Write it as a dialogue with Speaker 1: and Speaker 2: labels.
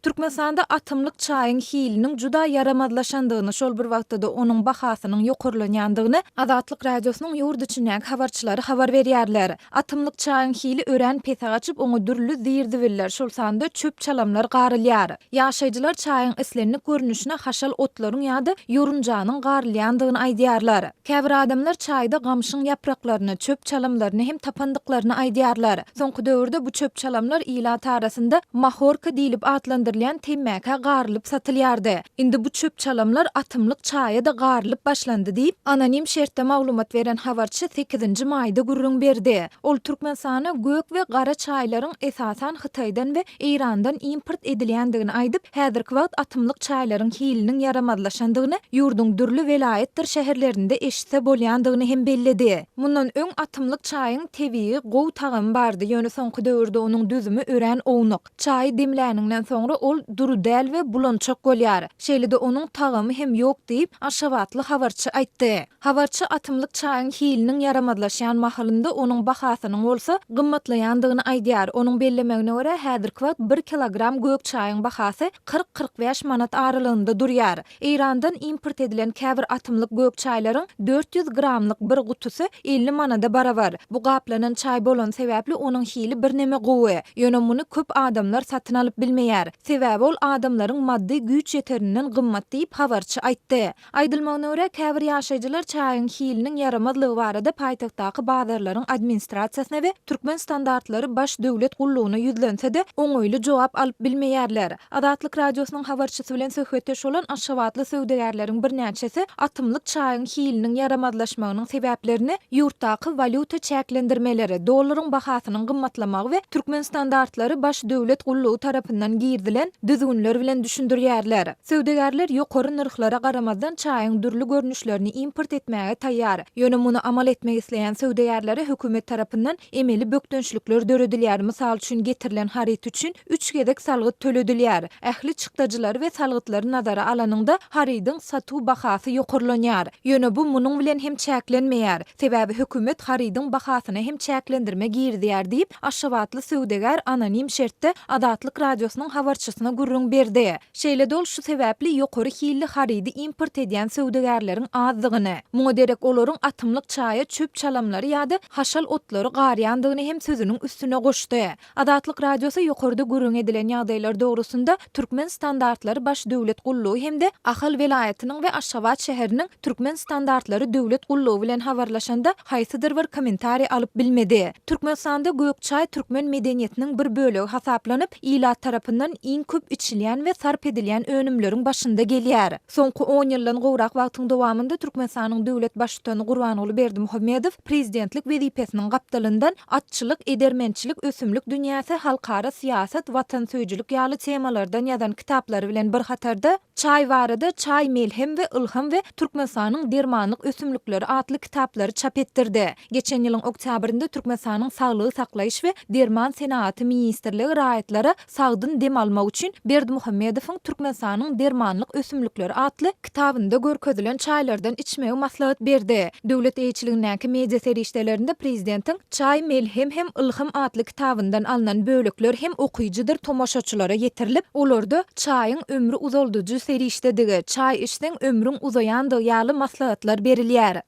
Speaker 1: Türkmenistanda atymlyk çaýyň hiliniň juda ýaramazlaşandygyny, şol bir wagtda-da onuň bahasynyň ýokarlanýandygyny Azatlyk Radiosynyň ýurt içindäki habarçylary habar berýärler. Atymlyk çaýyň hili örän pese gaçyp, oňa dürli zir-zibiller, şol sanda çöp-çalamlar garylýar. Ýaşaýjylar çaýyň islendik görnüşine haşal otlaryň ýa-da ýorunjanyň garylýandygyny aýdýarlar. Käbir adamlar çaýda gamşyň ýapraklaryny, çöp-çalamlaryny hem tapandyklaryny aýdýarlar. Soňky döwürde bu çöp-çalamlar ilat arasynda mahorka diýlip atlandyrylýan temmäkä garylyp satylýardy. Indi bu çöp-çalamlar atymlyk çaýa-da garylyp başlandy diýip, anonim şertde maglumat beren habarçy sekizinji maýda gürrüň berdi. Ol Türkmenistana gök we gara çaýlaryň esasan Hytaýdan we Eýrandan import edilýändigini aýdyp, häzirki wagt atymlyk çaýlaryň hiliniň ýaramazlaşandygyny ýurduň dürli welaýatdyr şäherlerinde eşitse bolýandygyny hem belledi. Mundan öň atymlyk çaýyň tebigy, gowy tagamy bardy, ýöne soňky döwürde onuň düzümi örän ownuk. Çaýy demläniňden soňra ol dury däl we bulançak bolýar. Şeýle-de onuň tagamy hem ýok diýip, aşgabatly habarçy aýtdy. Habarçy atymlyk çaýyň hiliniň ýaramazlaşýan mahalynda onuň bahasynyň bolsa gymmatlaýandygyny aýdýar. Onuň bellemegine görä, häzirki wagt bir kilogram gök çaýyň bahasy 40-45 manat aralygynda durýar. Eýrandan import edilen käbir atymlyk gök çaýlaryň 400 gramlyk bir gutusy 50 manada barabar. Bu gaplanan çaý bolany sebäpli onuň hili birneme gowy. Ýöne muny köp adamlar satyn alyp bilmeýär. Sebäbi ol adamlaryň maddy güýç ýeterinden gymmat diýip, habarçy aýtdy. Aýdylmagyna görä, käbir ýaşaýjylar çaýyň hiliniň ýaramazlygy barada paýtagtdaky bazarlaryň administrasiýasyna we Türkmen standartlary baş döwlet gullugyna ýüzlense-de, oňaýly jogap alyp bilmeýärler. Azatlyk Radiosynyň habarçysy bilen söhbetdeş bolan aşgabatly söwdagärleriň birnäçesi atymlyk çaýyň hiliniň ýaramazlaşmagynyň sebäplerini ýurtdaky walýuta çäklendirmeleri, dollaryň bahasynyň gymmatlamagy we Türkmenstandartlary baş döwlet gullugy tarapyndan girizilen düzgünler bilen düşündirýärler. Söwdagärler ýokary nyrhlara garamazdan çaýyň dürli görnüşlerini import etmäge taýýar. Ýöne muny amal etmek isleýän söwdagärlere hökümet tarapyndan emeli bökdençlikler döredilýär, mysal üçin getirilen haryt üçin üç gezek salgyt töledilýär. Ähli çykdajylary we salgytlary nazara alanyňda harydyň satuw bahasy ýokarlanýar. Ýöne bu munuň bilen hem çäklenmeýär. Sebäbi hökümet harydyň bahasyna hem çäklendirme girizýär diýip, aşgabatly söwdagär anonim şertde Azatlyk Radiosynyň habarçysyna gürrüň berdi. Şeýle-de ol şu sebäpli ýokary hilli harydy import edýän söwdagärleriň azdygyny, muňa derek olaryň atymlyk çaýa çöp-çalamlary ýa-da haşal otlary garýandygyny hem sözüniň üstüne goşdy. Azatlyk Radiosy ýokarda gürrüň edilen ýagdaýlar dogrusynda Türkmen standartlary baş döwlet gullugy hem-de Ahal welaýatynyň we Aşgabat şäheriniň Türkmen standartlary döwlet gullugy bilen habarlaşanda haýsydyr bir kommentariý alyp bilmedi. Türkmenistanda gök çaý türkmen medeniýetiniň bir bölegi hasaplanyp, ilat tarapyndan iň köp içilýän we sarp edilýän önümleriň başynda gelýär. Soňky on ýyldan gowrak wagtyň dowamynda Türkmenistanyň döwlet Baştutany Gurbanguly Berdimuhamedow prezidentlik wezipesiniň gapdalyndan atçylyk, edermençilik, ösümlik dünýäsi, halkara syýasat, watansöýüjilik ýaly temalardan ýazan kitaplary bilen bir hatarda, Çaý barada Çaý melhem we ylham we Türkmenistanyň dermanlyk ösümlikleri atly kitaplary çap etdirdi. Geçen ýylyň oktýabrynda Türkmenistanyň Saglygy saklaýyş we derman senagaty ministrligi raýatlara sagdyn dem almak üçin Berdimuhamedowyň Türkmenistanyň dermanlyk ösümlikleri atly kitabynda görkezilen çaýlardan içmegi maslahat berdi. Döwlet eýeçiligindäki media serişdelerinde prezidentiň Çaý melhem hem ylham atly kitabyndan alnan bölekler hem okyjydyr tomaşaçylara ýetirilip, olarda çaýyň ömri uzaldyjy serişdedigi, çaý içseň ömrüň uzaýandygy ýaly maslahatlar berilýär.